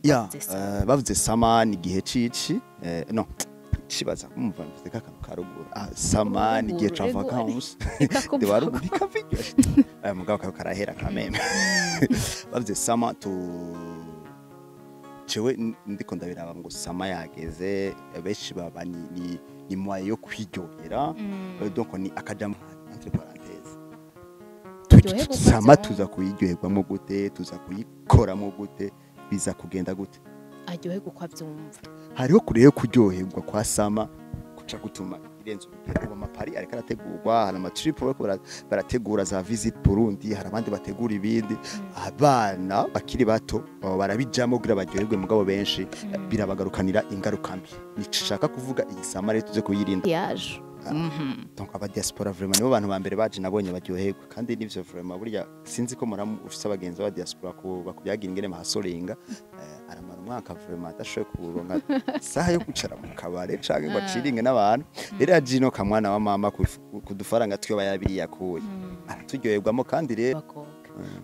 Ya, Bavuze summer. Bavuze summer ni igihe cici, no cibaza kumva mvuze kakantu ka ruguru. Ah, summer ni igihe ca Ruguru, ego. vacances. Reka De wa kuvuga. ruguru ikaviryo. Aya mugabo kayo karahera kameme. Bavuze summer tu jewe ndiko ndabiraba ngo summer yageze, benshi baba ni moyen yo kwiryohera. Donc ni akajambo entre parenthèses. Turyoherwa uko Summer vyumva. Tuza kuyiryoherwamo gute, tuza kuyikoramo gute, biza kugenda gute? Aryoherwa uko avyumva. Hariho kure yo kuryoherwa kwa summer kuca gutuma irenze urugero. Ubu amapari ariko arategurwa, hari amatrip bariko barategura za Visit Burundi, hari abandi bategura ibindi. Abana bakiri bato baba barabijamo kugira baryoherwe, mugabo benshi birabagarukanira ingaruka mbi. Nishaka kuvuga iyi summer rero tuze kuyirinda. Yaje. Donc aba diaspora vraiment nibo bantu ba mbere baje nabonye baryoherwa, kandi nivyo vraiment. Burya sinzi ko muramu ufise abagenzi ba diaspora ko bakubyagira ingene bahasorenga, aramara umwaka vraiment adashoboye kuronka saha yo kwicara mu kabare canke ngo aciringe n'abantu. Rero aje ino kamwana wa mama ku dufaranga twiwe aba yabiriyakuye, araturyoherwamo kandi rero Abakobwa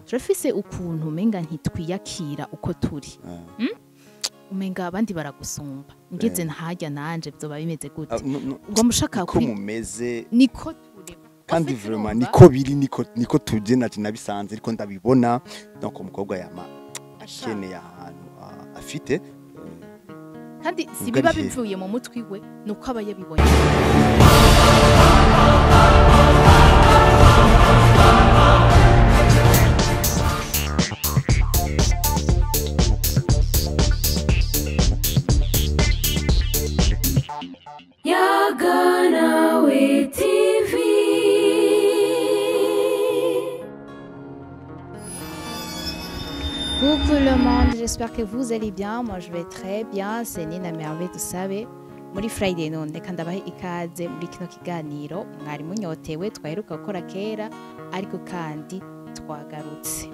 turafise ukuntu umenga ntitwiyakira uko turi. Umenga abandi baragusumba, ngeze ntarya nanje vyoba bimeze gute? Ah, no, no, Ubwo mushaka niko mumeze. Niko turi. Kandi Ufite vraiment urumva? niko biri, niko tuje naje nabisanze ariko ndabibona. Donc umukobwa yama akeneye ahantu afite Kandi si Ubwo biba ari he? bivuye mu mutwi we, nuko aba yabibonye. Yaganawe TV. Coucou le monde, j'espère que vous allez bien. Moi, je vais très bien. C'est Nina Merveille, vous savez. Muri Friday none reka ndabahe ikaze muri kino kiganiro mwari munyotewe twaheruka gukora kera, ariko kandi twagarutse.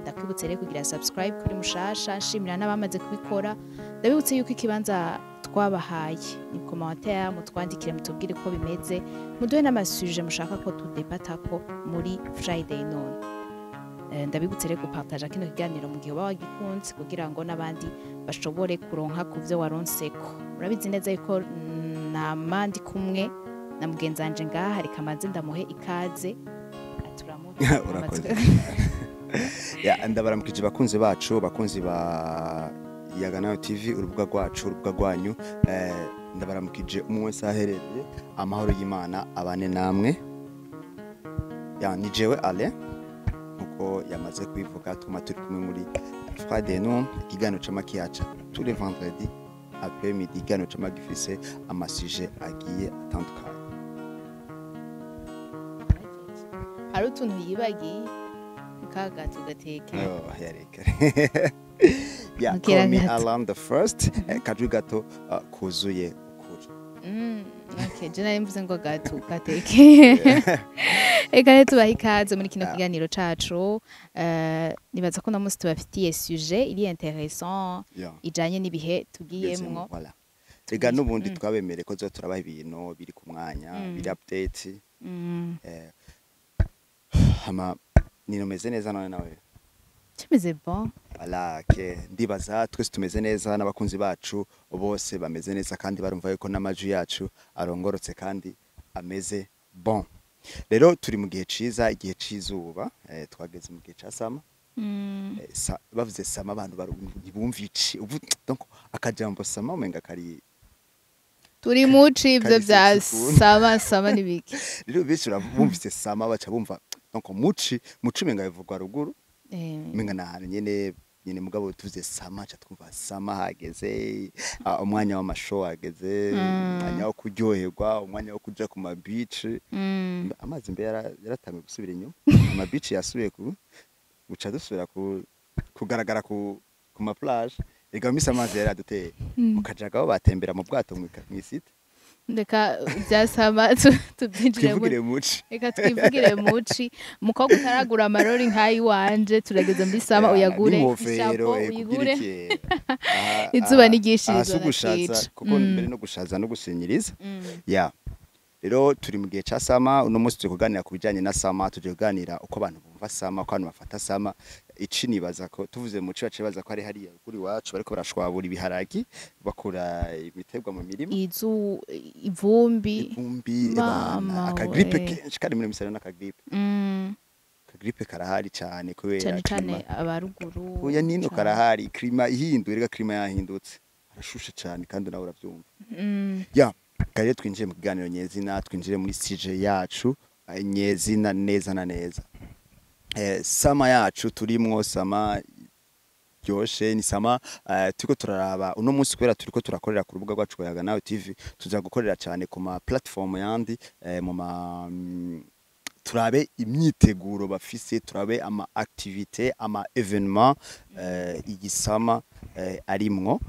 Ndakwibutse rero kugira subscribe kuri mushasha, nshimira n'abamaze kubikora. Ndabibutse yuko ikibanza twabahaye ni commentaire, mutwandikire mutubwire ko bimeze, muduhe n'amasuje mushaka ko tudebatako muri Friday none. Ndabibutse rero gupartaja kino kiganiro mu gihe uba wagikunze kugira ngo n'abandi bashobore kuronka ku byo waronseko. Murabizi neza yuko nama ndi kumwe na mugenzi wanje ngaha, reka manze ndamuhe ikaze aturamutse. Urakoze. Ya, ndabaramukije bakunzi bacu, bakunzi ba Yaganayo TV, urubuga rwacu, urubuga rwanyu. Ndabaramukije umwe wese aho aherereye, amahoro y'Imana abane namwe. Ya, ni jewe Ale nkuko yamaze kubivuga, tuma turi kumwe muri Friday Noon, ikiganiro c'amakiyaca tous les vendredis après midi, ikiganiro cama gifise amasuje agiye atandukanye. Hari utuntu yibagiye kaga tugateke. Oh, yareka. Yeah, Mukira call me gato. Alan the first. Kajwi gato kuzuye ukuri. Okay, je nari mvuze ngo gato gateke. Reka rero tubahe ikaze muri kino kiganiro cacu. Nibaza ko uno munsi tubafitiye sujet iri intéressant ijanye n'ibihe tugiyemwo. Voilà. Rega n'ubundi twabemereye ko zo turabaha ibintu biri ku mwanya, biri update. Hama ninomeze neza none nawe? Tumeze bon. Voilà, ke ndibaza twese tumeze neza n'abakunzi bacu bose bameze neza, kandi barumva yuko n'amajwi yacu arongorotse kandi ameze bon. Rero turi mu gihe ciza, igihe c'izuba, twageze mu gihe ca summer. Bavuze summer abantu ntibumva ici. Donc akajambo summer umenga kari Turi muci ivyo kari vya sexy ukuntu. Summer, summer n'ibiki? Rero benshi bumvise summer baca bumva donc muci umenga bivugwa ruguru, umenga ni ahantu nyene nyene, mugabo tuvuze summer ca twumva summer hageze, umwanya w'amashow hageze, umwanya wo kuryoherwa, umwanya wo kuja ku ma beach. Amazi mbe yaratanguye gusubira inyuma, ama beach yasubiye ku guca dusubira ku kugaragara ku ma plage. Rega misi amazi yari aduteye mukajagaho batembera mu bwato mw'isite. Reka vya summer tubyinjiremo. Twivugire muci. Reka twivugire muci. Umukobwa utaragura amarori nk'ayiwanje, turageze muri summer, uyagure. N'inkofero. Ishapo Kugira uyigure. iki? Izuba n'iryishirizo Aha si ugushaza nakica. kuko mbere no gushaza no gusinyiriza. Ya, rero turi mu gihe ca summer. Uno munsi turi kuganira ku bijanye na summer, turi kuganira uko abantu bumva bumva summer, ko abantu bafata summer ici, nibaza ko tuvuze mu ci bace baza ko ari hariya kuri iwacu bariko barashwabura ibiharagi, bakura ibiterwa mu mirima. Izu, ivumbi. Ivumbi. Mama. Ebana, akagrippe We. kenshi kandi muri misaro n'akagrippe. Akagrippe karahari cyane kubera Cane cane climat. abaruguru. Oya, nino cane. Karahari, climat ihinduye. Rega climat yahindutse, harashushe cyane kandi nawe uravyumva. Ya kare twinjiye mu kiganiro nyezina, twinjire muri sujet yacu nyezina neza na neza. Summer yacu turimwo, summer ryoshe, ni summer turiko turaraba uno munsi kubera turiko turakorera ku rubuga rwacu rwa Yaga Nawe TV. Tuza gukorera cyane ku ma platform yandi, mu ma turabe imyiteguro bafise, turabe ama activité, ama événement iyi summer arimwo,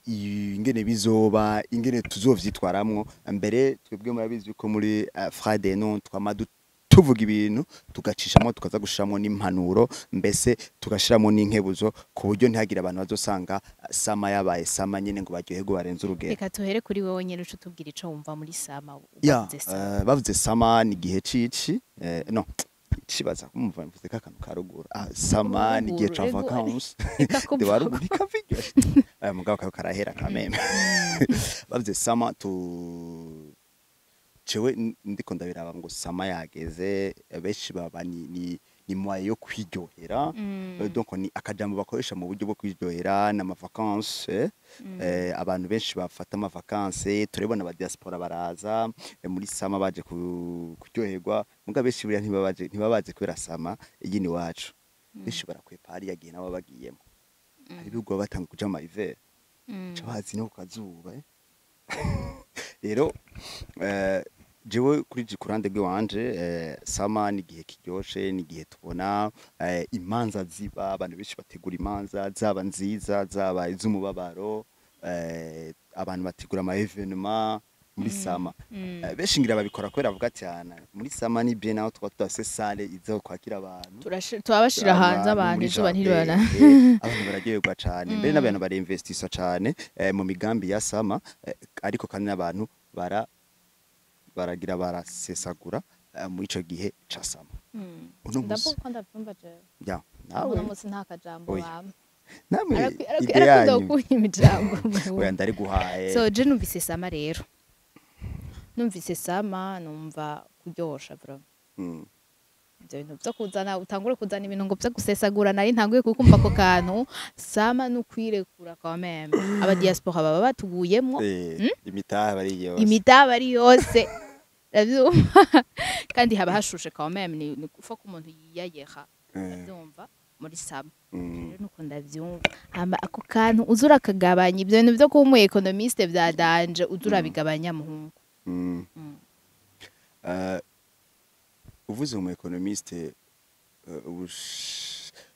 ingene bizoba, ingene tuzovyitwaramwo. Mbere twebwe murabizi ko muri Friday Noon twama tuvuga ibintu, tugacishamo, tukaza gushiramo n'impanuro, mbese tugashiramo n'inkebuzo, ku buryo ntihagire abantu bazosanga summer yabaye summer nyene ngo baryoherwe barenze urugero. Reka tuhere kuri wewe nyene, uce utubwira ico wumva muri summer. Ya. Bavuze summer. Bavuze summer ni igihe cici, no cibaza kumva mvuze kakantu ka ruguru. Summer ni igihe ca Ruguru, ego. vacances. Reka kuvuga. De waruguru ikaviryo aya mugabo kayo karahera kameme. Bavuze summer tu jewe ndiko ndabiraba ngo summer yageze, benshi baba ni moyen yo kwiryohera. Donc ni akajambo bakoresha mu buryo bwo kwiryohera n'ama vacances. Abantu benshi bafata ama vacances, turabona aba diaspora baraza muri summer baje kuryoherwa. Muga benshi buriya ntibabaje kubera summer iyi ni wacu, benshi barakwepa hariya gihe nabo bagiyemo. Hari ibihugu baba batanga kuja mu hiver, ca bazi no ku kazuba. Rero jewe kuri ku ruhande rw'iwanje, summer ni igihe kiryoshe, ni igihe tubona imanza ziba, abantu benshi bategura imanza, zaba nziza, zaba iz'umubabaro. Abantu bategura ama événement muri summer. Benshi ngira babikora kubera bavuga ati: "Ana muri summer ni bien, naho tuba tudafise salle izo kwakira abantu." Turabashira hanze abantu muri izuba jardin, ntiribana. Abantu bararyoherwa cane, mbere n'abantu barinvestisa cane mu migambi ya summer, ariko kandi n'abantu baragira barasesagura muri ico gihe ca summer. Uno munsi Ndavuga ko ndavyumva jewe. Ya nawe. Uno munsi nta kajambo. Oya. Bampa. Namwe ide Arakunda yanyu. kunyima ijambo. Oya, ndariguhaye. So je numvise summer rero, numvise summer numva kuryosha bro. Ibyo bintu byo kuzana, utangure kuzana ibintu ngo byo gusesagura, nari ntanguye kukumva ako kantu. Summer ni ukwirekura quand même, aba diaspora baba batuguyemwo. Imitahe bari yose. Imitaba ari yose, uravyumva, kandi haba hashushe quand même, ni kufa ko umuntu yiyayeha. Uravyumva, muri summer. Rero nuko ndavyumva. Hama ako kantu uza urakagabanya, ibyo bintu byo kuba umu économiste vya danger, uza urabigabanya, muhungu. Uvuze umu économiste,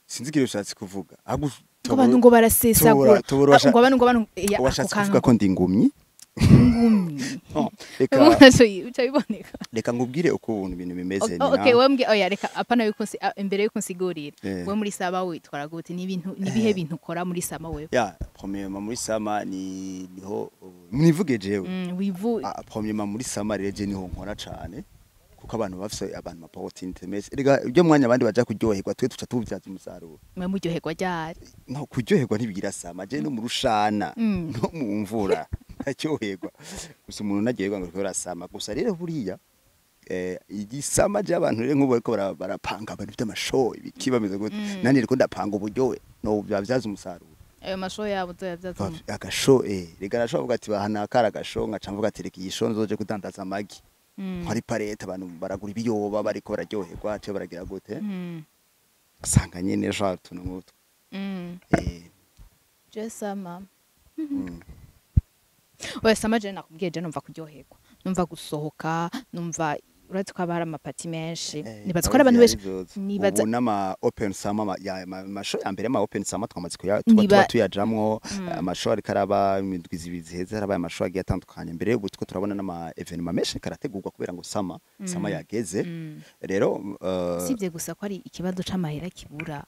sinzi ikintu ushatse kuvuga ahubwo. Ngo abantu ngo barasesagura. Tubura Ngo abantu ya, ako washatse kantu. kuvuga ko ndi ngumyi. Ngumyi. No, reka. Uca biboneka. Reka nkubwire uko ubuntu ibintu bimeze. Okay, wewe mbwi, oya, reka apana yuko imbere yuko nsigurira. Eh. We muri summer witwara gute? Ni ibintu ni bihe bintu ukora muri summer wewe? Ya, premièrement muri summer ni niho nivuge jewe. Wivu. Ah, premièrement muri summer rero je niho nkora cane, kuko abantu bafise abantu opportunité menshi. Rega ibyo mwanya abandi baja kuryoherwa, twe tuca tubyaza umusaruro. Mwe muryoherwa ryari? No kuryoherwa ntibigira summer, je no mu rushana, no mu mvura ntaryoherwa. Gusa umuntu ntaryoherwa ngo kubera summer gusa. Rero buriya igisummer je abantu rero nk'ubu bariko barapanga abantu by'amashow, ibiki bameze gute, nanje ndiko ndapanga uburyo no byabyaza umusaruro. Ayo mashow yabo uzoyabyaza Agashow, rega arashobora kuvuga ati bahanakara agashow, nkaca mvuga ati reka iyi show nzoje kudandaza amagi, hari parete, abantu baragura ibiyoba, bariko bararyoherwa, cyo baragira gute, usanga nyene ejo hari utuntu nk'utwo. Je summer, oya, summer je nakubwiye, je numva kuryoherwa, numva gusohoka, numva uretse ko haba hari amapati menshi. Nibaza ko ari abantu benshi ubu n'ama open summer, amashow ya mbere, ama open summer twamaze kuya tuba tuba tuyajamwo. Amashow ariko araba imindwi 2 ziheze, harabaye amashow agiye atandukanye. Mbere ubu two turabona n'ama événement menshi karategurwa kubera ngo summer yageze. Rero Sibye gusa ko ari ikibazo c'amahera kibura.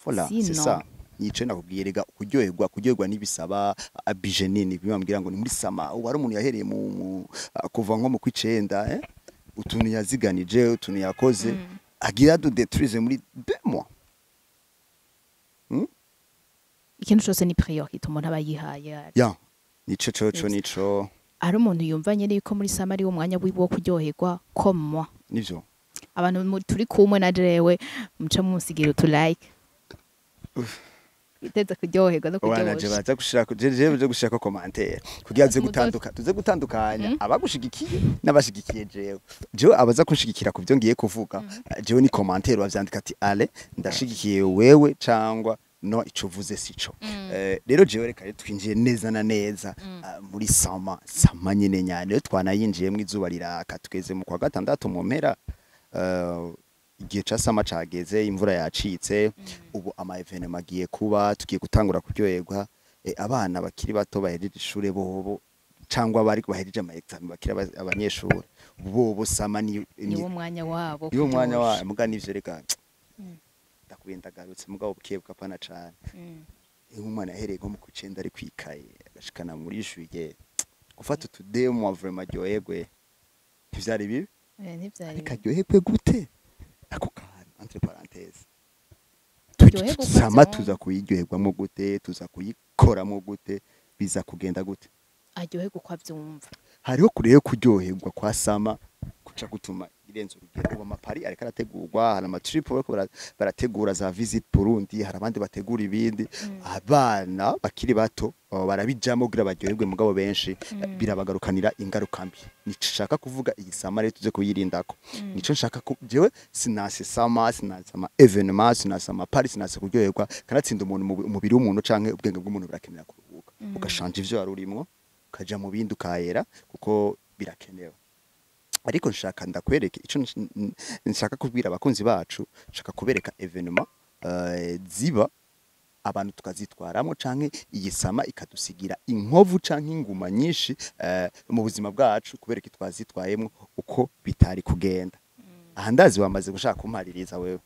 Voilà, c'est Sinon. ça. Nico nakubwiye rega, kuryoherwa ntibisaba budget nini. Bimambwira ngo ni muri summer, ubu hari umuntu yahereye mu kuva nko mu kwicenda, utuntu yaziganije, utuntu yakoze. Agira du détruise muri 2 mois. Ikintu cose ni priorité umuntu aba yihaye. Ya, nico coco. Yes. Nico. Hari umuntu yumva nyene yuko muri summer ari wo mwanya wiwe wo kuryoherwa, comme moi. Nivyo. Abantu turi kumwe na jewe, muca musigira utu like, iteze kuryoherwa no Wana je kuryosha. Baza gushirako, je baza gushirako commentaire kugira tuze gutanduka, tuze gutandukanya abagushigikiye n'abashigikiye jewe. Jewe abaza kunshigikira ku byo ngiye kuvuga, jewe ni commentaire bavyandika ati: "Ale, ndashigikiye wewe," cangwa: "No, ico uvuze sico." Rero jewe reka rero twinjiye neza na neza muri summer. Summer nyine nyane rero twanayinjiyemwo, izuba riraka, tugeze mu kwa gatandatu mu mpera. Igihe ca summer cageze, imvura yacitse, ubu ama événements agiye kuba, tugiye gutangura kuryoherwa. Abana bakiri bato bahejeje ishure bobo, cangwa bari bahejeje ama examen, bakiri abanyeshure bobo, summer ni Niwo mwanya wabo. Niwo mwanya Kuryosha. wa muga nivyo. Reka ndakubiye, ndagarutse, mugabo bukiye bukapana cane. Nk'umwana yahereye nko mu kwicenda ari kwikaye agashikana muri juillet, gufata utudemo vraiment aryoherwe ntivyari bibi. Ntivyari Ariko aryoherwe gute? Ako kantu entre parenthèses. Aryoherwe uko Summer avyumva. Tuza kuyiryoherwamo gute? Tuza kuyikoramo gute? Biza kugenda gute? Aryoherwe uko avyumva. Hariho kure yo kuryoherwa kwa summer kuca gutuma irenze urugero. Ubu ama party ariko arategurwa, hari ama trip bariko barategura za Visit Burundi, hari abandi bategura ibindi. Abana bakiri bato baba barabijamo kugira baryoherwe, mugabo benshi birabagarukanira ingaruka mbi. Nico nshaka kuvuga. Iyi summer rero tuze kuyirindako. Nico nshaka ko jewe sinase summer, sinase ama événement, sinase ama party, sinase kuryoherwa. Kanatsinda umuntu umubiri w'umuntu canke ubwenge bw'umuntu burakenera kuruhuka, ugashanja ivyo wari urimwo ukaja mu bindi, ukayera, kuko birakenewe. Ariko nshaka ndakwereke ico nshaka kubwira abakunzi bacu. Nshaka kubereka événement ziba, abantu tukazitwaramo, canke iyi summer ikadusigira inkovu canke inguma nyinshi mu buzima bwacu kubera ko twazitwayemwo uko bitari kugenda. Aha ndazi wamaze gushaka kumpaririza wewe.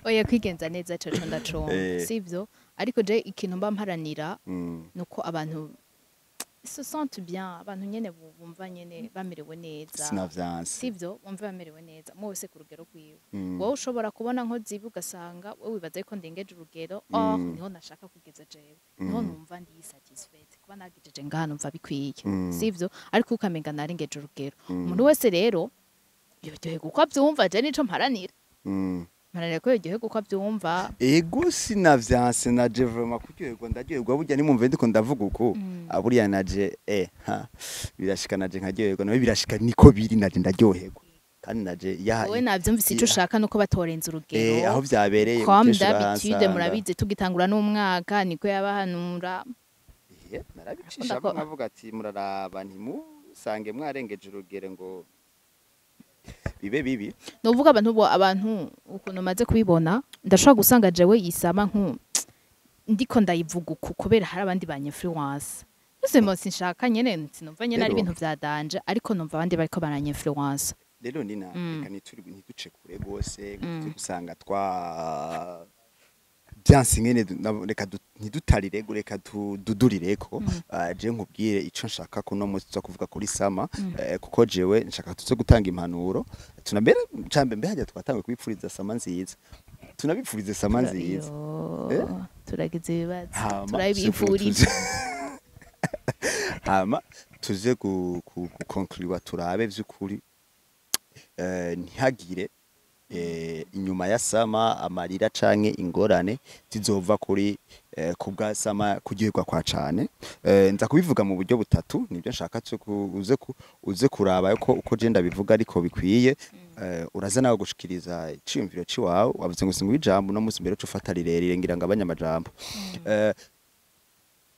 Oya, kwigenza neza coco ndacumva. Sivyo, ariko je ikintu mba mparanira nuko abantu se sentent bien, abantu nyene bumva nyene bamerewe neza. Sinavyanse. Sivyo, bumva bamerewe neza umwe wese ku rugero rwiwe. Wowe ushobora kubona nko zibi, ugasanga wowe wibaza ko ndengeje urugero. Oh, niho nashaka kugeza jewe, niho numva ndi satisfaite kuba nagejeje ngaha, numva bikwiye. Sivyo, ariko ukamenga narengeje urugero. Umuntu wese rero yoryoherwa uko avyumva. Je nico mparanira. Mparanira ko yoryoherwa uko avyumva. Ego, sinavyanse. Na je vraiment kuryoherwa ndaryoherwa. Burya nimumve ndiko ndavuga uko. Ah, buriya naje ha birashika naje nkaryoherwa, nawe birashika, niko biri, naje ndaryoherwa kandi naje ya. Wowe navyumvise, ico ushaka nuko batorenza urugero. Aho vyabereye Comme mukesha d'habitude. urahansanga. Murabizi, tugitangura n'umwaka niko yabahanura. Narabicisha nkavuga ati: "Muraraba ntimusange mwarengeje urugero ngo bibe bibi." Nuvuga abantu bo, abantu ukuntu maze kubibona, ndashobora gusanga jewe yisama nku ndiko ndayivuga uku kubera hari abandi ba influence. Ese mo sinshaka nyene, sinumva nyene ari Rero- ibintu vya danger, ariko numva abandi bariko baranya influence. Rero nina, reka ntiduce kure gose ngo tuze gusanga twa byansi nyene. Reka ntidutarire, reka tududurireko. Je nkubwire ico nshaka kuno munsi tuza kuvuga kuri summer, kuko jewe nshaka tuze gutanga impanuro. Tunambere cambe mbe hajya twatanguye kubipfuriza summer nziza, tunabipfurize summer nziza. Yo, turagize ibibazo. Hama Turabifuriza. Hama tuze gukonkuriwa, turabe vy'ukuri ntihagire inyuma ya summer amarira canke ingorane zizova kuri kubwa summer, kuryoherwa kwa cane. Nza kubivuga mu buryo butatu, nibyo nshaka uze kuraba ko uko je ndabivuga ariko bikwiye. Uraza nawe gushikiriza iciyumviro ciwawe. Wavuze ngo singuha ijambo uno munsi, mbere uca ufata rirerire ngira ngo abanyamajambo.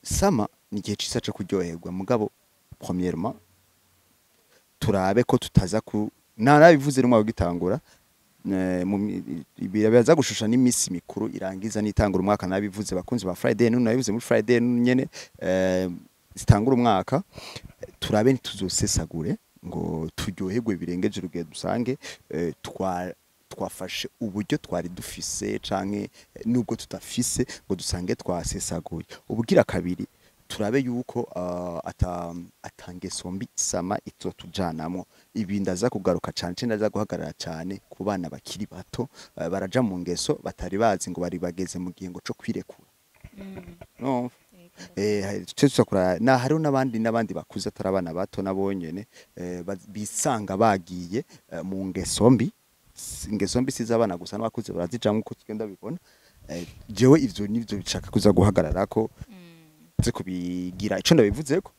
Summer ni igihe ciza co kuryoherwa, mugabo premièrement turabe ko tutaza ku narabivuze rimwe ugitangura biraza gushusha n'imisi mikuru irangiza n'itangura umwaka. Nabivuze, bakunzi ba Friday Noon, nabivuze muri Friday Noon nyene zitangura umwaka. Turabe ntituzosesagure ngo turyoherwe birengeje urugero, dusange twafashe uburyo twari dufise canke nubwo tutafise, ngo dusange twasesaguye. Ubugira kabiri, Turabe yuko atangeso mbi summer izotujanamwo. Ibi ndaza kugaruka cane, ce ndaza guhagarara cane ku bana bakiri bato, baraja mu ngeso batari bazi ngo bari bageze mu gihe ngo co kwirekura. No twe tuzakora na hariho n'abandi bakuze atari abana bato, nabo nyene bisanga bagiye mu ngeso mbi. Ingeso mbi si iz'abana gusa, n'abakuze barazijamwo uko tugenda bibona. Jewe ivyo nivyo bishaka kuza guhagararako, nze kubigira ico ndabivuzeko.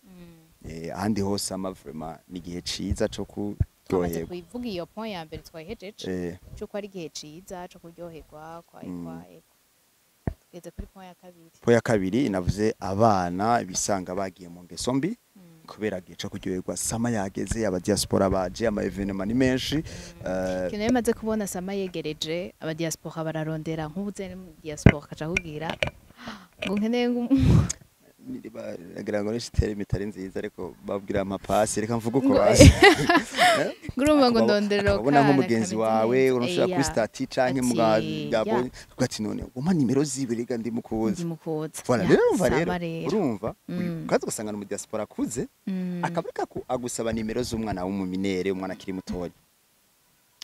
Ahandi hose ama vraiment ni igihe ciza co Twamaze kuryoherwa. kubivuga, iyo point ya mbere twayihejeje, c'uko ari igihe ciza co kuryoherwa kwa kwa ego. Tugeze kuri point ya kabiri. Point ya kabiri navuze abana bisanga bagiye mu ngeso mbi kubera gihe co kuryoherwa, summer yageze, aba diaspora baje, ama événements ni menshi. Ikintu rero maze kubona, summer yegereje, aba diaspora bararondera. Nk'ubuze mu diaspora kaca kugira ngo nkeneye ngo Nagira ngo nishitere imitari nziza, ariko babwira amapasi, reka mvuge uko Ngo- basi. Ngo urumva ngo ndonderera Akabona akana nk'umugenzi kameze wawe neza. urashobora kuri Eya. statut canke Ati, mugabonye ati none umpa nimero ziwe, rega ndi mukuzi. Ndi mukuza. Voilà, Ya, rero urumva rero summer rero. Urumva ukaza ugasanga ni mu diaspora akuze, akaba ariko agusaba nimero z'umwana w'umu mineur, umwana akiri mutoya.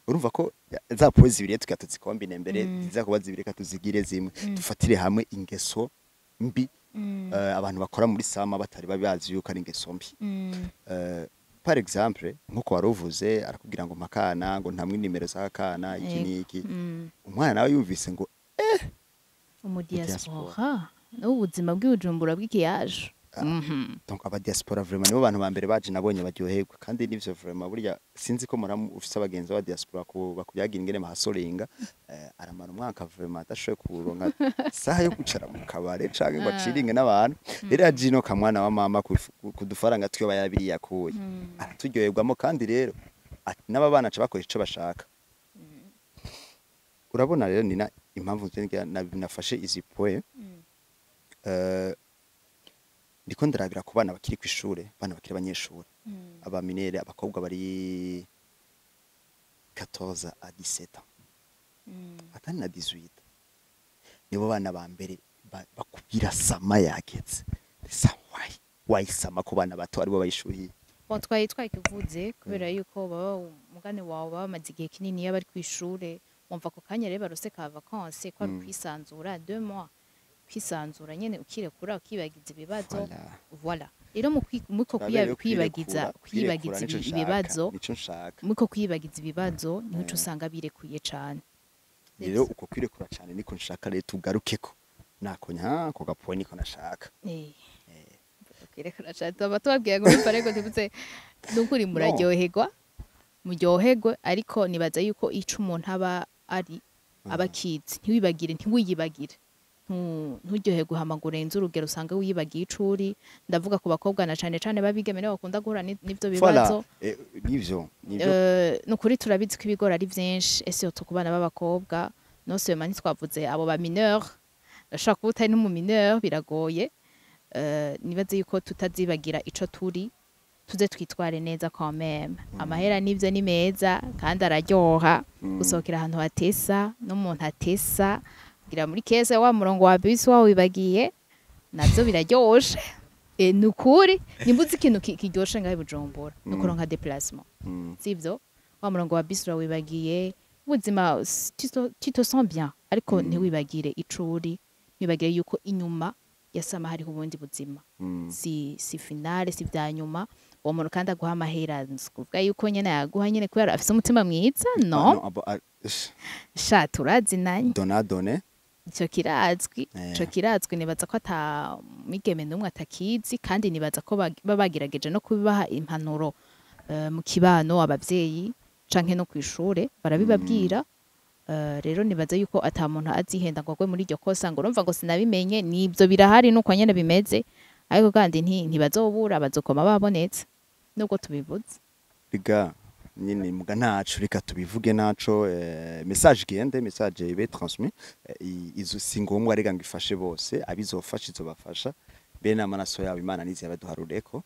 Urumva ko za points zibiri tukaba tuzikombine mbere, ziza kuba zibiri, reka tuzigire zimwe, dufatire hamwe ingeso mbi abantu bakora muri summer batari babizi yuko ari ingeso mbi. Par exemple, nkuko wari uvuze, arakubwira ngo mpakana, ngo ntamwe nimero z'akana iki n'iki. Umwana nawe yumvise ngo Umudiaspora n'ubuzima bw'ibujumbura bw'ikiyaje. Donc aba diaspora vraiment nibo bantu ba mbere baje nabonye baryoherwa, kandi nivyo vraiment. Burya sinzi ko muramu ufise abagenzi ba diaspora ku bakuyagira ingene bahasoringa, aramara umwaka vraiment adashoboye kuronka saha yo kwicara mu kabare canke ngo aciringe n'abantu. Rero aje ino kamwana wa mama ku dufaranga twiwe aba yabiriye akuye, araturyoherwamo. Kandi rero n'aba bana aca bakoresha ico bashaka. Urabona rero nina impamvu nje nafashe izi point, ndiko ndarabira ku bana bakiri kw'ishure, bana bakiri abanyeshure, aba mineurs, abakobwa bari 14 à 17 ans, atari na 18, nibo bana ba mbere bakubwira summer yageze. Sa why why summer ku bana bato aribo bayishuhiye? Bon, twari twakivuze kubera yuko baba umugani wawe, baba bamaze igihe kinini iyo bari kw'ishure, wumva ako kanya rero barose ka vacances ko ari ukwisanzura, 2 mois kwisanzura nyene, ukirekura, ukibagiza ibibazo. Voilà. Voilà, rero mu muko Turabe rero kwibagiza kwirekura, kwibagiza nico nshaka, ibibazo, nico nshaka. Muko kwibagiza ibibazo niho uca usanga birekuye cane. Rero uko kwirekura cane niko nshaka rero tugarukeko, nako nya ako gapoint niko nashaka. Kwirekura cane, tuba tubabwiye ngo urumva ariko tuvuze nukuri muraryoherwa, muryoherwe, ariko nibaza yuko ico umuntu aba ari aba akizi, ntiwibagire, ntiwiyibagire. Nturyoherwe hama ngo urenze urugero usanga wiyibagiye ico uri. Ndavuga ku bakobwa na cane cane b'abigeme, nibo bakunda guhura n'ivyo Voilà. bibazo. Nivyo. Nukuri turabizi ko ibigori ari vyinshi, ese yo ku bana b'abakobwa, non seulement ntitwavuze abo ba mineur, urashobora kuba utari n'umu mineur, biragoye. Nibaze yuko tutazibagira ico turi, tuze twitware neza quand même. Amahera nivyo ni meza kandi araryoha, gusohokera ahantu hatesa n'umuntu atesa, kugira muri caisse wa murongo wa bisi wawibagiye, navyo biraryoshe. Nukuri nimba uzi ikintu kiryoshe ngaho i Bujumbura, ni ukuronka déplacement, sivyo? Wa murongo wa bisi urawibagiye, ubuzima tu te sens bien, ariko ntiwibagire ico uri, ntiwibagire yuko inyuma ya summer hariho ubundi buzima. Si finale, si vya nyuma. Uwo muntu kandi aguha amahera, si kuvuga yuko nyene yaguha nyene kubera afise umutima mwiza, no. Ah, no, Sha, turazinanye. Dona done. Ico kirazwi. Ico kirazwi, nibaza ko ata mwigeme n'umwe atakizi, kandi nibaza ko baba bagerageje no kubibaha impanuro mu kibano, abavyeyi canke no kw'ishure barabibabwira. Rero nibaza yuko ata muntu azihenda ngo agwe muri iryo kosa, ngo urumva ngo sinabimenye. Nivyo birahari, nuko nyene bimeze, ariko kandi ntibazobura, bazokoma babonetse nubwo tubivuze. Riga nyine muga ntaco, reka tubivuge ntaco, message igende, message ibe transmis. Izo si ngombwa rega ngo ifashe bose, abizofasha izobafasha, be n'amaraso yabo Imana nizi yabaduharureko.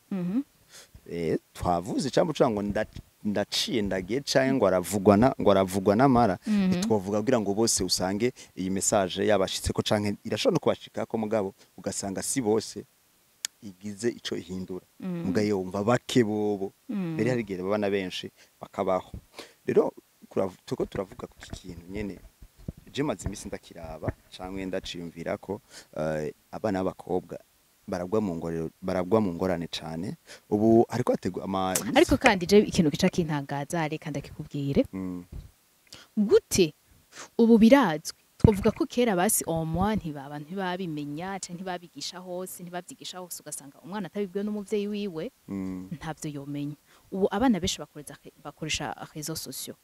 Twavuze cyangwa uca ngo ndaciye ndagiye canke ngo aravugwa na ngo aravugwa n'amara. Ntitwovuga kugira ngo bose usange iyi message yabashitseko canke irashobora no kubashikako, mugabo ugasanga si bose. igize ico ihindura. Muga iyo wumva bake bobo, mbere hari igihe baba na benshi bakabaho. Rero tuko turavuga ku kintu nyene, je maze imisi ndakiraba canke ndaciyumvira ko abana b'abakobwa baragwa mu ngorero, baragwa mu ngorane cane. Ubu hariko hategwa ama Ariko kandi je ikintu gica kintangaza, reka ndakikubwire. Gute ubu birazwi, twavuga ko kera basi au moins ntibaba ntibabimenya canke ntibabigisha hose, ntibavyigisha hose, ugasanga umwana atabibwiwe n'umuvyeyi wiwe ntavyo yomenya. Ubu abana benshi bakoresha réseaux sociaux.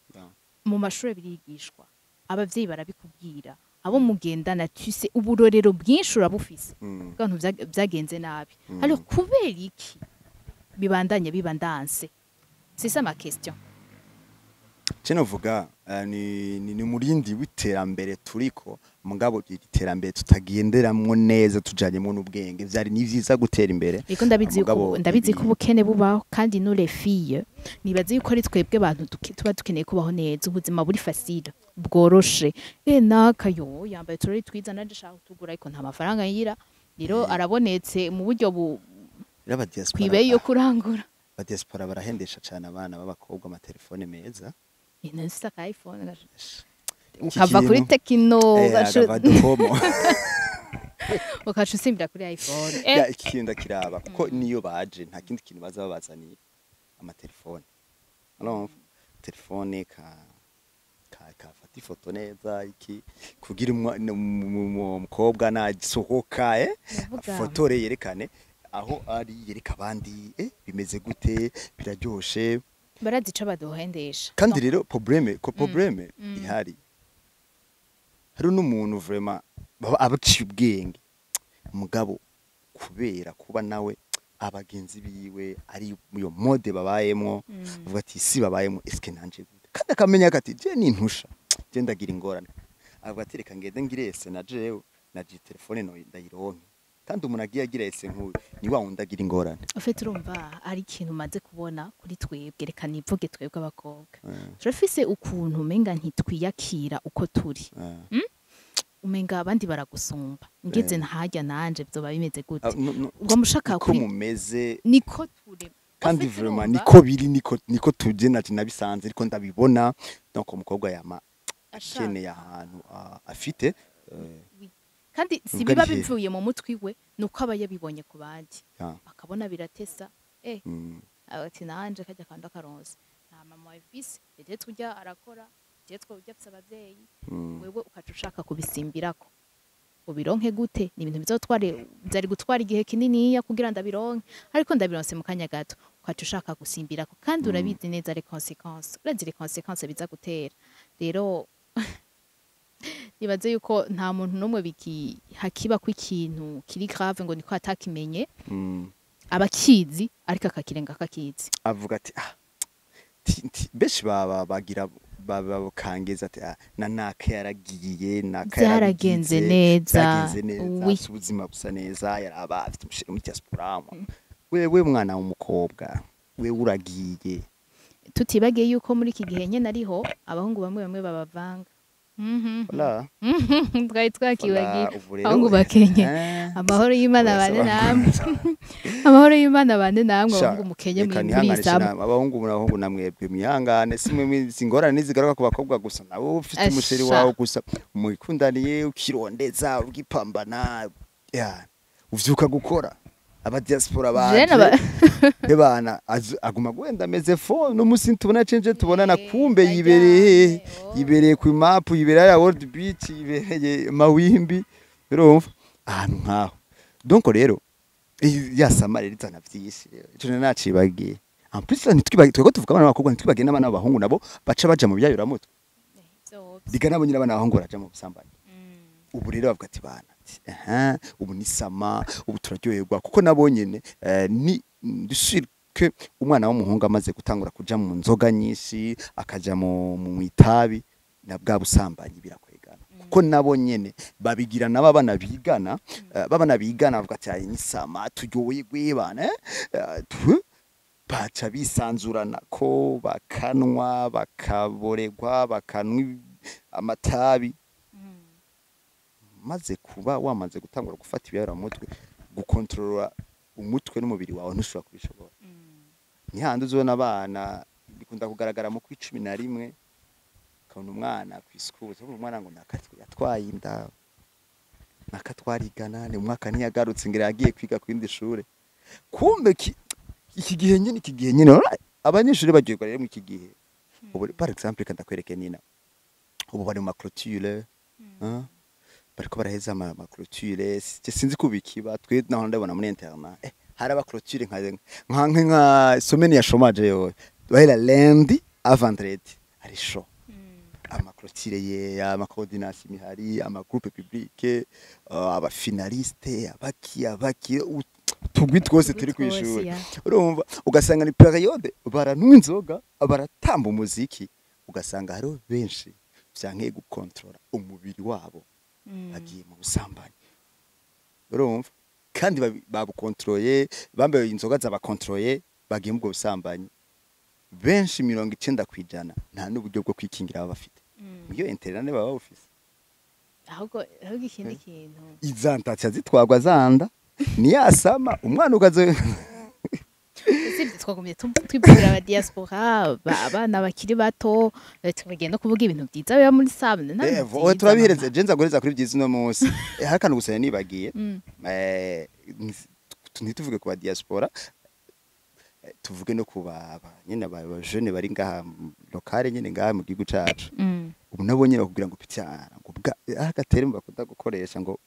Mu mashuri birigishwa, abavyeyi barabikubwira, abo mugendana, tu sais, uburorero bwinshi urabufise bw'abantu vyagenze nabi. Alors kubera iki bibandanya bibandanse? C'est ça ma question. Je novuga ni murindi w'iterambere turiko, mugabo iri terambere tutagenderamwo neza, tujanyemwo n'ubwenge. Vyari ni vyiza gutera imbere. Ego, ndabizi yuko Mugabo ndabizi ko ubukene bubaho, kandi nous les filles nibaze yuko ari twebwe bantu tuba dukeneye kubaho neza, ubuzima buri facile, bworoshe. Naka yo yambaye uturori twiza, nanje shaka kutugura, ariko nta mafaranga ngira. Rero arabonetse mu buryo bu Rero aba diaspora kwibeye yo kurangura. Aba diaspora barahendesha cane abana b'abakobwa amatelefone meza. Nafise aka iPhone Iki ukava kuri kintu, Tecno agava Docomo. ukaca usimbira kuri iPhone. Ya, iki kintu ndakiraba kuko niyo baje nta kindi kintu baza babazaniye, amatelefone. Urumva telefone ka kafata ifoto neza, iki kugira umukobwa nasohoka Ndavuga. fotore yerekane aho ari, yereka abandi bimeze gute, biraryoshe. Barazi ico baduhendesha. Kandi rero problème ko problème ihari, hari n'umuntu vraiment baba abaciye ubwenge, mugabo kubera kuba nawe abagenzi biwe ari iyo mode babayemwo, avuga ati si babayemwo, eske nanje gute? Kandi akamenya ati je nintusha je ndagira ingorane, avuga ati reka ngende ngirese na jewe na je telefone no ndayironke. Kandi umuntu agiye agira ese nk'uyu ni wa wundi agira ingorane. En fait, urumva ari ikintu umaze kubona kuri twebwe, reka nivuge twebwe abakobwa, turafise ukuntu umenga ntitwiyakira uko turi. Umenga abandi baragusumba, ngeze ntarya nanje vyoba bimeze gute? Ah, no, no, Ubwo mushaka niko mumeze. Niko ture. Kandi En fait, vraiment urumva, niko biri, niko tuje naje nabisanze, ariko ndabibona. Donc umukobwa yama ashaka. akeneye ahantu afite Kandi si Ubwo biba ari he? bivuye mu mutwe iwe, nuko aba yabibonye ku bandi, akabona biratesa, ati nanje kajya kanda karonse nta mama wifise, peut-être ujya arakora, peut-être ujya afise abavyeyi. Wewe ukaca ushaka kubisimbirako, ubironke gute? Ni ibintu bizotware, byari gutwara igihe kininiya kugira ndabironke, ariko ndabironse mu kanya gato, ukaca ushaka gusimbirako, kandi urabizi neza les conséquences, urazi les conséquences biza gutera. Rero nibaze yuko nta muntu n'umwe biki hakiba ko ikintu kiri grave ngo niko atakimenye. Abakizi ariko akakirenga akakizi. Avuga ati ah benshi baba bagira babakangeza ati ah na naka yaragiye, naka Byaragenze yarabigize, neza. Byagenze neza. Oui. Afise ubuzima busa neza, yaraba afite umu chéri muri diaspora. Wewe mwana w'umukobwa, wewe uragiye. Tutibagiye yuko muri iki gihe nyene ariho abahungu bamwe bamwe babavanga. Voilà. Twari twakibagiye. Voilà, ubu rero Abahungu bakenye. Amahoro y'Imana Oya, bane saba. namwe, amahoro y'Imana bane namwe. Sha, Abahungu mukenye reka muri nihanganishe sama. Abahungu n'abahungu namwebwe mwihangane, si mwe si ingorane ntizigaruka ku bakobwa gusa. Nawe ufite Asha. umu chéri wawe gusa mwikundaniye, ukirondeza, ugipambana, ya uvyuka gukora, aba diaspora baje ebana aguma gwenda ameze fo no musi tubona cenje tubonana, kumbe yibereye oh. yibereye ku map, yibereye ya World Beach, yibereye Mawimbi, urumva ahantu nkaho. Donc rero ya summer rero izana vyinshi. Rero ico nacibagiye, en plus ntitwibagiye, twego tuvuga abana b'abakobwa, ntitwibagiye n'abana b'abahungu nabo baca baja mu byayuramutwe. Diga nabo nyine abana b'abahungu baraja mu busambanyi. Ubu rero bavuga ati bana ati, aha ubu ni summer, ubu turaryoherwa, kuko nabo nyene ni ndusir que umwana w'umuhungu amaze gutangura kuja mu nzoga nyinshi, akaja mu itabi na bwa busambanyi, birakwegana, kuko nabo nyene babigira nabo abana bigana, babana bigana bavuga ati "Ayi ni summer turyoherwe bana, baca bisanzurana ko bakanwa, bakaboregwa, bakanwa amatabi." Maze kuba wamaze gutangura gufata ibiyayuramutwe, gukontorora Umutwe n'umubiri wawe ntushobora kubishobora. Ni handi uzobona abana bikunda kugaragara mu kwicumi na rimwe, ukabona umwana kw'isukuru, uzobona umwana ngo nakatwe yatwaye inda, nakatwarigana ni umwaka ntiyagarutse, ngira yagiye kwiga ku yindi shure. Kumbe iki gihe nyine, iki gihe nyine abanyeshuri baryoherwa rero mu iki gihe. Ubu par exemple, reka ndakwereke Nina, ubu bari mu ma clôture, hein? Bariko baraheza ama clôture. Sinzi ko bikiba, twe naho ndabona muri internat hari aba clôture nka semaine ya chômage yo bahera lundi à vendredi ari chaud, ama clôture ye, ama coordination imihari, ama groupe public, aba finaliste, abaki utugwi twose turi kw'ishuri. Urumva ugasanga ni période baranywa inzoga, baratamba umuziki, ugasanga hariho benshi vyankeye gukontorora umubiri wabo, bagiye mu busambanyi. Urumva kandi babukontroye, bambaye inzoga zabakontroye, bagiye mu bwo busambanyi. Benshi 90% nta n'uburyo bwo kwikingira baba bafite. Iyo internat baba bufise. Ahubwo ikindi kintu izantatya zitwagwa zanda niyasama umwana ukazo. Usibye twagumye twibwira aba diaspora, abana bakiri bato, tugiye no kuvuga ibintu byiza biba muri summer. Oya, turabihereze, je nza guhereza kuri byiza uno munsi. Hari akantu gusa nibagiye. Ntituvuge ku ba diaspora, tuvuge no ku ba nyene ba jeune bari ngaha locale nyene ngaha mu gihugu cacu. Ubu nabo nyene bakubwira ngo pityana ngo bwa agatere bakunda gukoresha ngo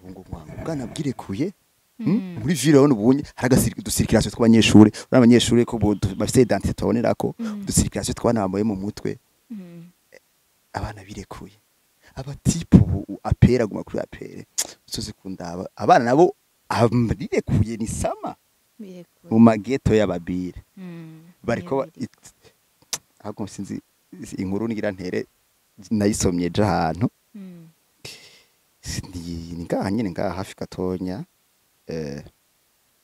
ngo bwana bwirekuye. Muri ville urabona ubunye hari udusirikirasiyo tw'abanyeshuri, uri abanyeshuri ko bafite identité tubabonerako, udusirikirasiyo tw'abana bambaye mu mutwe. Abana birekuye, abatipe ubu apera guma kuri apere usoze kundaba, abana nabo birekuye, ni summer Birekuye. mu mageto y'ababire bariko ahubwo sinzi inkuru ngira ntere nayisomye ejo ahantu. Ni ngaha nyene, ngaha hafi gatonya,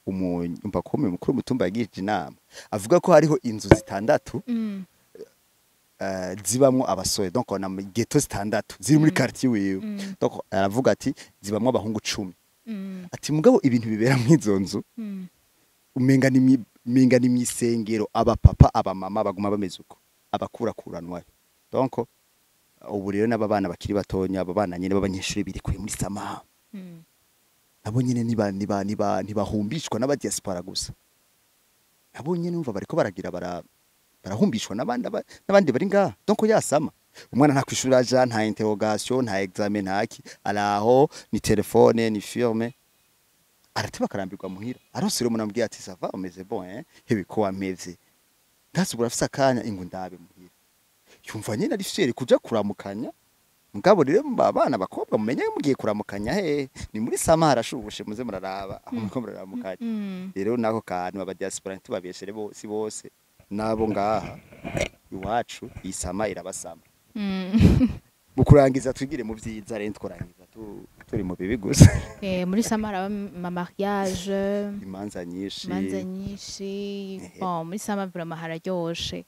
umva mukuru w'umutumba yagishije inama avuga ko hariho inzu zitandatu zibamwo abasore, donc on a ghetto zitandatu ziri muri quartier wiwe. Donc aravuga ati zibamwo abahungu 10. Ati mugabo ibintu bibera muri izo nzu umenga ni mwisengero, abapapa abamama baguma bameze uko abakurakuranwa. Donc ubu rero n'aba bana bakiri batonya, aba bana nyene b'abanyeshuri birikuye muri summer, nabo nyene niba ntibahumbishwa n'aba diaspora gusa, nabo nyene umva bariko baragira barahumbishwa n'abandi bari ngaha. Donc yasama umwana nta kwishura aja, nta interrogation, nta examen, ntaki, araho ni telefone ni filme, arateba akarambirwa muhira. Arose rero umuntu amubwiye ati ça va, umeze bon, hein, hewe ko wameze ndasubura afise akanya ingu ndabe muhira, yumva nyene ari fier kuja kuramukanya. Mugabo rero abana bakobwa mumenye mugiye kuramukanya he ni muri summer, harashubushe, muze muraraba aho muriko muraramukanya. Rero nako kantu aba diaspora ntitubabeshere bose bose, nabo ngaha iwacu iyi summer irabasama. Mu kurangiza twigire mu vyiza rero, tworangiza turi mu bibi gusa. Muri summer haraba ama mariage, imanza nyinshi. Imanza nyinshi. Bon, muri summer vraiment hararyoshe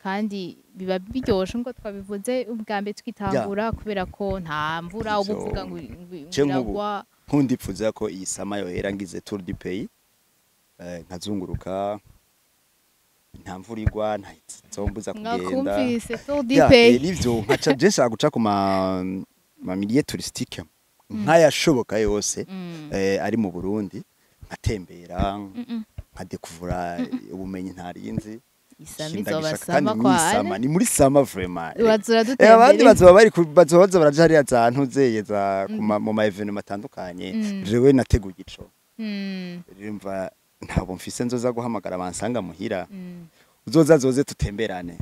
kandi biba biryoshe nkuko twabivuze ubwa mbere twitangura, kubera ko nta mvura uba Ivyo. uvuga ngo Je nk'ubu iragwa. Nkundipfuza ko iyi summer yohera ngize tour du pays, nkazunguruka, nta mvura igwa, nta zombuza kugenda. Mwakumvise, tour du Ya, pays. Nivyo nkaca je nshaka guca ku ma milieu touristique nk'ayashoboka yose ari mu Burundi, nkatembera, nkadekuvura ubumenyi ntarinzi. Isama Ndagishaka izobasama kandi kwa mw'isama, ni muri summer vraiment. Wazura Abandi dutembere. Bazoba bari bazoba baza baraja hariya za ntuzeye za mu ma événement atandukanye. Jewe nateguye ico rero ntabwo mfise nzoza guhamagara bansanga muhira. Uzoza zoze tutemberane.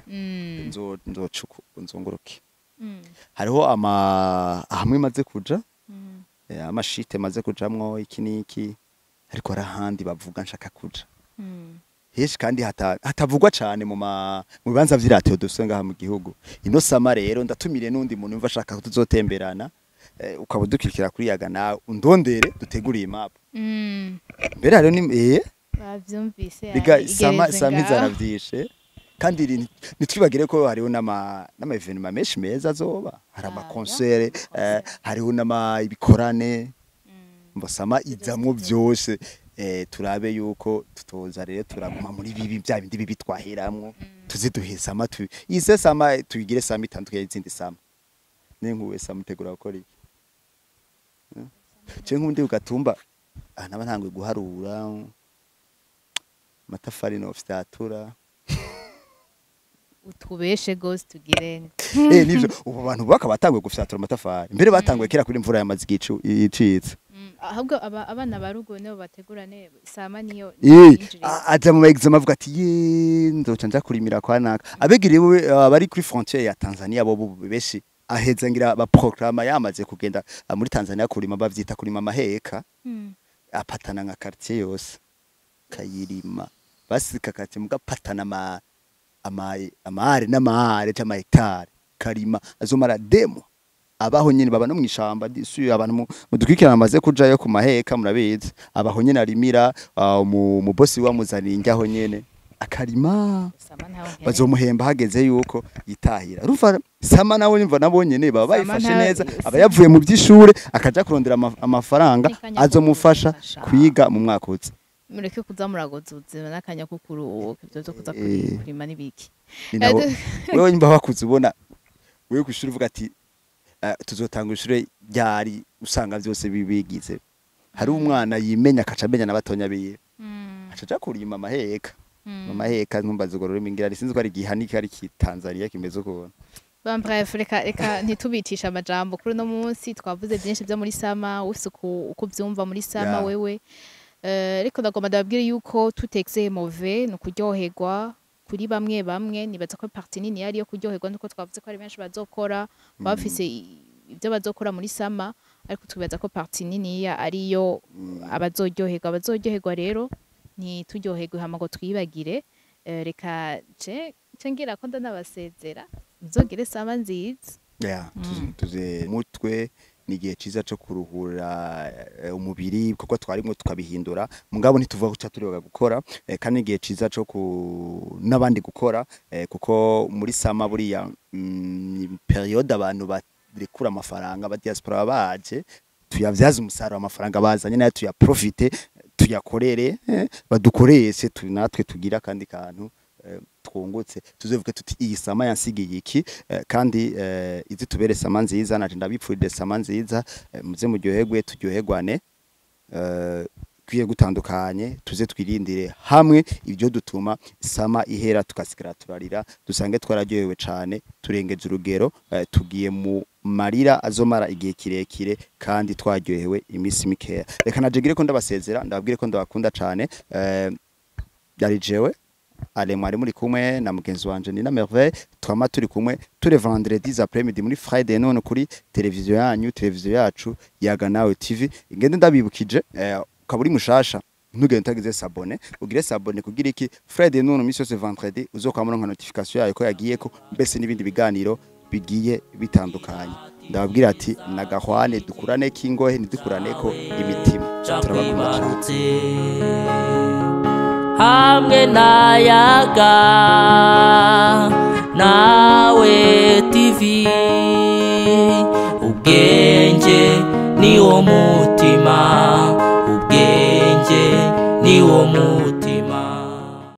Nzocuku nzunguruke. Hariho ama hamwe maze kuja, amashite maze kujamwo iki niki, ariko hari ahandi bavuga nshaka kuja henshi kandi hatavugwa cane mu bibanza vy'iratiro dufise ngaha mu gihugu. Ino summer rero ndatumire n'undi muntu yumva ashaka ko tuzotemberana, ukaba udukurikira kuri Yaga nawe undondere duteguriye map. Mbere hariho ni Bavyumvise. Biga ari summer igereze summer ngaho. Izaravyishe kandi ntitwibagire ko hariho n'ama événement menshi meza azoba, hari ama Ah, concert, ya, hariho n'ama ibikorane. Mba summer izamwo vyose. Turabe yuko tutoza rero turaguma muri bibi bya bindi bibi twaheramwo, tuziduhe summer tu ise summer tuyigire summer itandukanye y'izindi summer. Ne nkuwe summer utegura gukora iki? Ce nkundi ugatumba ah naba ntanguye guharura amatafari no fyatura. Utubeshe gose tugire. Nivyo, ubu bantu baka batanguye gufyatura amatafari mbere batanguye kera kuri imvura yamaze igicu icitse. Ahubwo abana ba rugo nibo bategura ne summer niyo Aja mu examen avuga ati: "Ye, nzoca nja kurimira kwa naka." Abegiriye bari kuri frontière ya Tanzania, bo benshi aheza ngira ba proclama yamaze kugenda muri Tanzania kurima, bavyita kurima amaheka. Apatana nka quartier yose kayirima, basika quartier mugapatana ama amare n'amare cy'ama hectare karima, azomara demo abaho nyene baba no mwishamba. Si abantu mudukurikirana amaze kujayo ku maheka murabizi, abaho nyene arimira mu bosi wamuzaniye injyaho nyene akarima. Summer ntaho nkeneye. Bazomuhemba hageze yuko yitahira. Urumva summer nawe nyumva nabo nyene baba Summer bayifashe neza, aba yavuye mu by'ishure akaja kurondera amafaranga N'akanya ko azomufasha kumufasha. kwiga mu mwaka uza. Mureke kuza muragoza ubuzima n'akanya ko kuruhuka, ibyo byo kuza kurima n'ibiki. Ni nabo wewe nyumva bakuze ubona wewe kwishuri uvuga ati tuzotanga ishure ryari, usanga vyose bibigize. Hari umwana yimenya akaca amenya na batonya biwe, aca aja kurima amaheka. Amaheka ntumbaze urwo rurimi, ngira sinzi ko ari igihanike ari Tanzania kimeze ukuntu. Bon, bref, reka ntitubicisha amajambo kuri uno munsi. Twavuze byinshi byo muri summer, ufise uko uvyumva muri summer. Wewe ariko ndagomba ndababwire yuko tout excès est mauvais. Ni ukuryoherwa kuri bamwe bamwe, nibaza ko partie nini yari yo kuryoherwa, nuko twavuze ko ari benshi bazokora, baba bafise ibyo bazokora muri summer, ariko twibaza ko partie niniya ariyo abazoryoherwa. Abazoryoherwa rero ntituryoherwe hama ngo twibagire. Reka ce ngira ko ndanabasezera, muzogire summer nziza. Yeah, tuze mutwe ni igihe ciza co kuruhura umubiri kuko twarimwo tukabihindura, mugabo ntituvuga ko turibaga gukora, kandi igihe ciza co ku n'abandi gukora, kuko muri summer buriya ni période abantu barekura amafaranga, aba diaspora baje tuyavyaza umusaruro, amafaranga bazanye nayo tuyaprofite, tuyakorere, badukoreshe natwe tugira akandi kantu twungutse, tuzovuge tuti iyi summer yansigiye iki. Kandi izi tubere summer nziza, naje ndabipfurire summer nziza, muze muryoherwe, turyoherwane, kwiye gutandukanye, tuze twirindire hamwe ibyo dutuma summer ihera tukasigara turarira, dusange twararyohewe cane turengeje urugero, tugiye mu marira azomara igihe kirekire kandi twaryohewe iminsi mikeya. Reka najegire ko ndabasezera, ndababwire ko ndabakunda cane. Yari jewe Ale, mwari muri kumwe na mugenzi wanje Nina Merveille. Twama turi kumwe tous les vendredis après-midi muri Friday none kuri televiziyo yanyu, televiziyo yacu Yaga Nawe TV. Ingende ndabibukije, ukaba uri mushasha ntugende utagize s'abonner, ugire s'abonner kugira iki Friday none misi yose vendredi uzokwamura nka notification yayo ko yagiye ko mbese n'ibindi biganiro bigiye bitandukanye. Ndababwira ati nagahwane, dukurane kingohe, ntidukurane ko imitima. Turabakunda cyane. Cakwibarutse hamwe n'ayaga Nawe TV. Ubwenge ni wo mutima, ubwenge ni wo mutima.